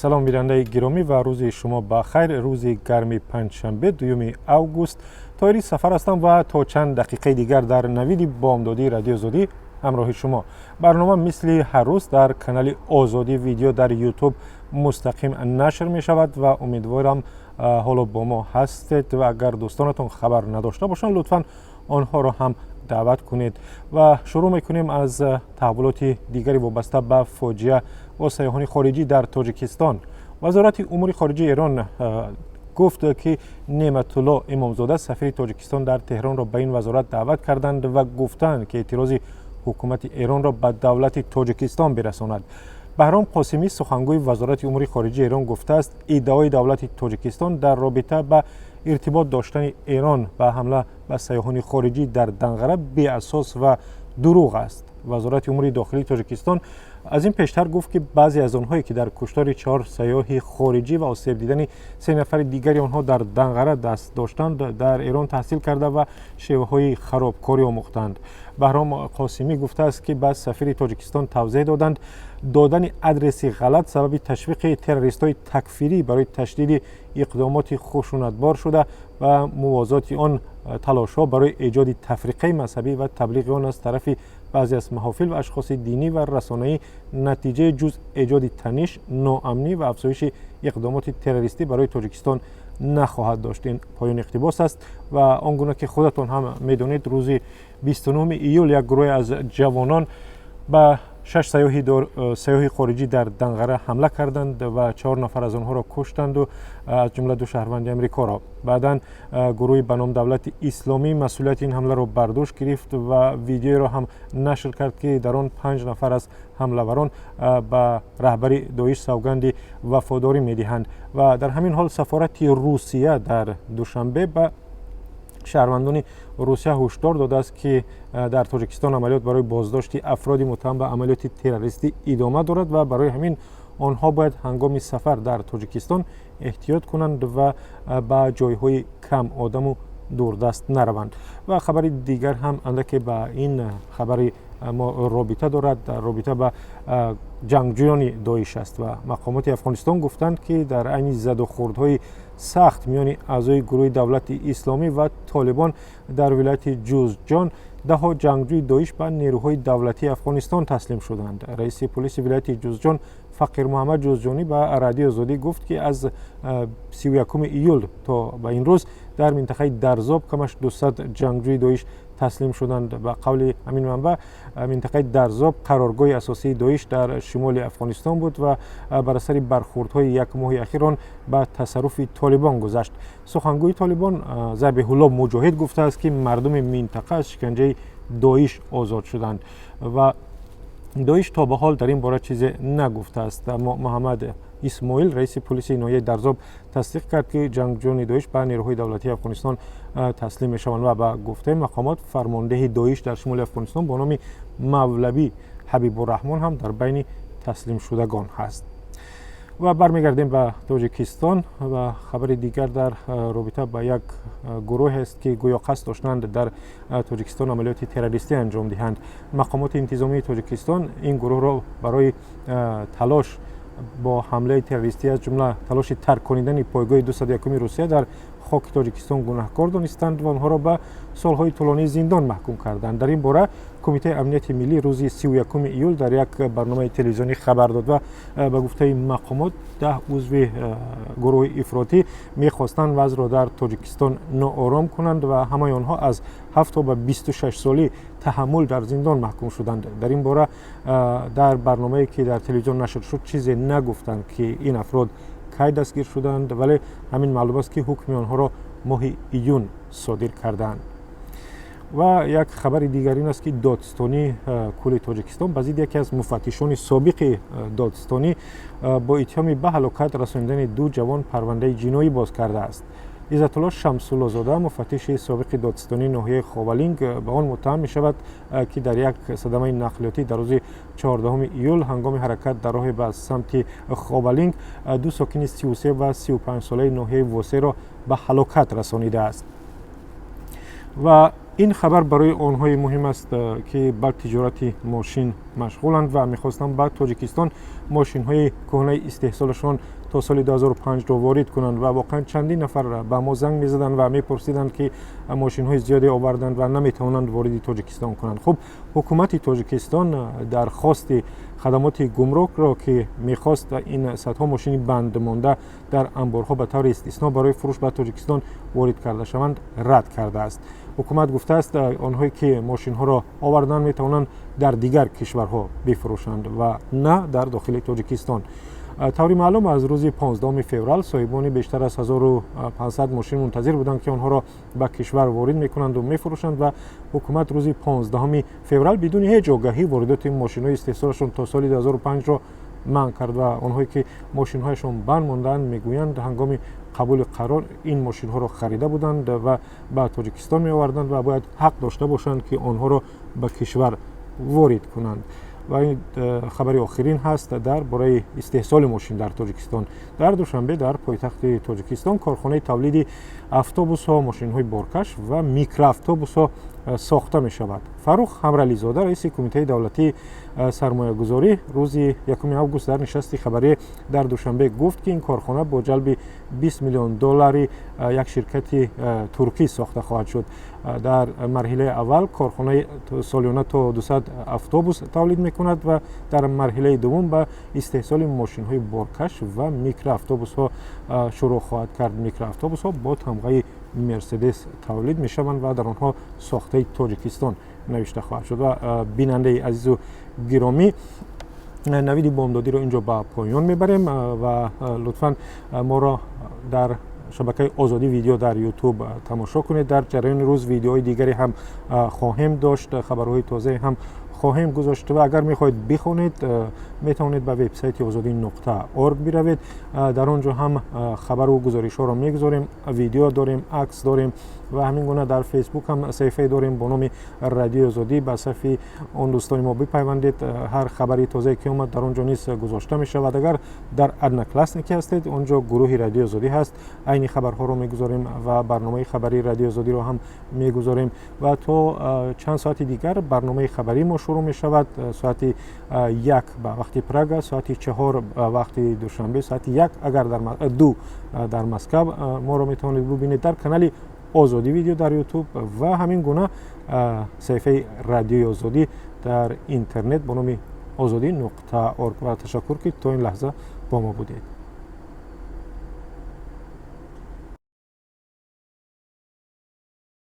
Салом, бинандаи гиромӣ, ва рӯзи шумо ба хайр. Рӯзи гарми панҷшанбе, 2 август. Тоҳири Сафар ҳастам ва то чанд дақиқаи дигар дар навиди бомдодии Радиои Озодӣ ҳамроҳи шумо. Барнома мисли ҳар рӯз дар канали Озодӣ Видео дар Ютуб мустақим нашр мешавад ва умедворам, ҳоло бо мо ҳастед ва агар дӯстонатон хабар надошта бошанд, лутфан онҳоро ҳам даъват кунед. Ва шурӯъ мекунем аз таҳаввулоти дигари вобаста ба фоҷиа бо сайёҳони хориҷӣ дар Тоҷикистон. Вазорати умури хориҷаи Эрон гуфт, ки Неъматулло Имомзода, сафири Тоҷикистон дар Теҳронро ба ин вазорат даъват карданд ва гуфтанд, ки эътирози ҳукумати Эронро ба давлати Тоҷикистон бирасонад. Баҳром Қосимӣ, сухангӯи Вазорати умури хориҷаи Эрон, гуфтааст, иддаои давлати Тоҷикистон дар робита ба иртибот доштани Эрон ба ҳамла ба сайёҳони хориҷӣ дар Данғара беасос ва дурӯғ аст. Вазорати умури дохилии Тоҷикистон аз ин пештар гуфт, ки баъзе аз онҳое, ки дар куштори чаҳор сайёҳи хориҷӣ ва осеб дидани се нафари дигари онҳо дар Данғара даст доштанд, дар Эрон таҳсил карда ва шеваҳои харобкорӣ омӯхтанд. Баҳром Қосимӣ гуфтааст, ки ба сафири Тоҷикистон тавзеҳ доданд, додани адреси ғалат сабаби ташвиқи террористҳои такфирӣ барои ташдиди иқдомоти хушунатбор шуда ва мувозоти он талошҳо барои эҷоди тафриқаи мазҳабӣ ва таблиғи он аз тарафи баъзе аз маҳофил ва ашхоси динӣ ва расонаӣ натиҷаи ҷуз эҷоди таниш, ноамнӣ ва афзоиши иқдомоти террористӣ барои Тоҷикистон нахоҳад дошт. Ин поёни иқтибос аст. Ва он гуна ки худатон ҳам медонед, рӯзи 29 июл як гурӯҳе аз ҷавонон ба шаш сайёҳи хориҷӣ дар Данғара ҳамла карданд ва чаҳор нафар аз онҳоро куштанду аз ҷумла ду шаҳрванди Амрикоро. Баъдан гурӯҳи ба ном Давлати Исломӣ масъулияти ин ҳамларо бар дӯш гирифт ва видеоеро ҳам нашр кард, ки дар он панҷ нафар аз ҳамлаварон ба раҳбари Доиш савганди вафодорӣ медиҳанд. Ва дар ҳамин ҳол сафорати Русия дар Душанбе ба шаҳрвандони Русия ҳушдор додааст, ки дар Тоҷикистон амалиёт барои боздошти афроди муттаҳам ба амалиёти террористӣ идома дорад ва барои ҳамин онҳо бояд ҳангоми сафар дар Тоҷикистон эҳтиёт кунанд ва ба ҷойҳои кам одаму дурдаст нараванд. Ва хабари дигар ҳам андаке ба ин хабари мо робита дорад, дар робита ба ҷангҷӯёни Доиш аст. Ва мақомоти Афғонистон гуфтанд, ки дар айни задухӯрдҳои сахт миёни аъзои гурӯҳи Давлати Исломӣ ва Толибон дар вилояти Ҷузҷон даҳҳо ҷангҷӯи Доиш ба нерӯҳои давлатии Афғонистон таслим шуданд. Раиси пулиси вилояти Ҷузҷон Фақир Муҳаммад Ҷузҷонӣ ба Радиои Озодӣ гуфт, ки аз 31 июл то ба ин рӯз дар минтақаи Дарзоб камаш 200 ҷангҷӯи Доиш таслим шуданд. Ба қавли ҳамин манбаъ, минтақаи Дарзоб қароргоҳи асосии Доиш дар шимоли Афғонистон буд ва бар асари бархӯрдҳои як моҳи ахир он ба тасарруфи Толибон гузашт. Сухангӯи Толибон Забиҳулло Муҷоҳид гуфтааст, ки мардуми минтақа аз шиканҷаи Доиш озод шуданд ва Доиш то ба ҳол дар ин бора чизе нагуфтааст. Аммо Муҳаммад Исмоил, раиси пулиси ноҳияи Дарзоб, тасдиқ кард, ки ҷангҷӯёни Доиш ба нерӯҳои давлатии Афғонистон таслим мешаванд. Ва ба гуфтаи мақомот, фармондеҳи Доиш дар шимоли Афғонистон бо номи Мавлавӣ Ҳабибурраҳмон ҳам дар байни таслимшудагон ҳаст. Ва бармегардем ба Тоҷикистон ва хабари дигар дар робита ба як гурӯҳест, ки гӯё қасд доштанд дар Тоҷикистон амалиёти террористӣ анҷом диҳанд. Мақомоти интизомии Тоҷикистон ин гурӯҳро барои талош бо ҳамлаи террористӣ, аз ҷумла талоши тарк конидани пойгоҳи 201-уми Русия дар хоки Тоҷикистон, гунаҳкор донистанд ва онҳоро ба солҳои тӯлонии зиндон маҳкум карданд. Дар ин бора Кумитаи амнияти миллӣ рӯзи 31 июл дар як барномаи телевизионӣ хабар дод. Ва ба гуфтаи мақомот, 10 узви гурӯҳи ифротӣ мехостанд вазъро дар Тоҷикистон ноором кунанд ва ҳамаи онҳо аз 7 то ба 26 солӣ таҳаммул дар зиндон маҳкум шуданд. Дар ин бора дар барномае, ки дар телевизион нашр шуд, чизе нагуфтанд, ки ин афрод кай дастгир шуданд, вале ҳамин маълум аст, ки ҳукми онҳоро моҳи июн содир кардаанд. Ва як хабари дигар ин аст, ки Додстонии кулли Тоҷикистон ба зидди яке аз муфаттишони собиқи додстонӣ бо иттиҳоми ба ҳалокат расонидани ду ҷавон парвандаи ҷиноӣ боз кардааст. Иззатулло Шамсуллозода, муфаттиши собиқи додстонии ноҳияи Ховалинг, ба он муттаҳам мешавад, ки дар як садамаи нақлиётӣ дар рӯзи 14 июл ҳангоми ҳаракат дар роҳе ба самти Ховалинг ду сокини 33 ва 35 солаи ноҳияи Восеро ба ҳалокат расонидааст. Ва Ин хабар барои онҳое муҳим аст, ки ба тиҷорати мошин машғуланд ва мехостанд ба Тоҷикистон мошинҳои кӯҳнаи истеҳсолашон то соли 2005-ро ворид кунанд. Ва воқеан чандин нафар ба мо занг мезаданд ва мепурсиданд, ки мошинҳои зиёде оварданд ва наметавонанд вориди Тоҷикистон кунанд. Хуб, ҳукумати Тоҷикистон дархости хадамоти гумрукро, ки мехост ин садҳо мошини банд монда дар анборҳо ба таври истисно барои фурӯш ба Тоҷикистон ворид карда шаванд, рад кардааст. Ҳукумат гуфтааст, онҳое ки мошинҳоро оварданд, метавонанд дар дигар кишварҳо бифурӯшанд ва на дар дохили Тоҷикистон. Таври маълум, аз рӯзи 15 феврал соҳибони бештар аз 1500 мошин мунтазир буданд, ки онҳоро ба кишвар ворид мекунанду мефурӯшанд. Ва ҳукумат рӯзи 15 феврал бидуни ҳеҷ огаҳӣ воридоти мошинҳои истеҳсолашон то соли 2005-ро манъ кард. Ва онҳое ки мошинҳояшон банд мондаанд, мегӯянд, ҳангоми қабули қарор ин мошинҳоро харида буданд ва ба Тоҷикистон меоварданд ва бояд ҳақ дошта бошанд, ки онҳоро ба кишвар ворид кунанд. Ва ин хабари охирин ҳаст дар бораи истеҳсоли мошин дар Тоҷикистон. Дар Душанбе, дар пойтахти Тоҷикистон, корхонаи тавлиди автобусҳо, мошинҳои боркаш ва микроавтобусҳо сохта мешавад. Фаррух Ҳамрализода, раиси Кумитаи давлатии сармоягузорӣ, рӯзи 1 август дар нишасти хабарӣ дар Душанбе гуфт, ки ин корхона бо ҷалби 20 миллион доллари як ширкати туркӣ сохта хоҳад шуд. Дар марҳилаи аввал корхонаи солиёна то 200 автобус тавлид мекунад ва дар марҳилаи дуввум ба истеҳсоли мошинҳои боркаш ва микроавтобусҳо шурӯъ хоҳад кард. Микроавтобусҳо бо тамғаи Мерседес тавлид мешаванд ва дар онҳо «Сохтаи Тоҷикистон» навишта хоҳад шуд. Ва бинандаи азизу гиромӣ, навиди бомдодиро инҷо ба поён мебарем ва лутфан моро дар шабакаи Озодӣ Видео дар Ютуб тамошо кунед. Дар ҷараёни рӯз видеоҳои дигаре ҳам хоҳем дошт, хабарҳои тозае ҳам хоҳем гузошт. Ва агар мехоҳед бихонед, метавонед ба вебсайти озодӣ.org биравед. Дар он ҷо ҳам хабару гузоришҳоро мегузорем, видео дорем, акс дорем. Ва ҳамин гуна дар Фейсбук ҳам саҳифае дорем бо номи Радиои Озодӣ. Ба сафи он дӯстони мо бипайвандед, ҳар хабари тозае ки омад, дар он ҷо низ гузошта мешавад. Агар дар Одноклассники ҳастед, он ҷо гурӯҳи Радиои Озодӣ ҳаст, айни хабарҳоро мегузорем ва барномаи хабарии Радиои Озодиро ҳам мегузорем. Ва то чанд соати дигар барномаи хабарии мо шурӯъ мешавад: соати 1 ба вақти Прага, соати 4 ба вақти Душанбе, соати 1 агар дар 2 дар Москав. Моро метавонед бубинед дар канали Озодӣ Видео дар Ютуб ва ҳамин гуна саҳифаи Радиои Озодӣ дар интернет бо номи озодӣ.org. Ва ташаккур, ки то ин лаҳза бо мо будед.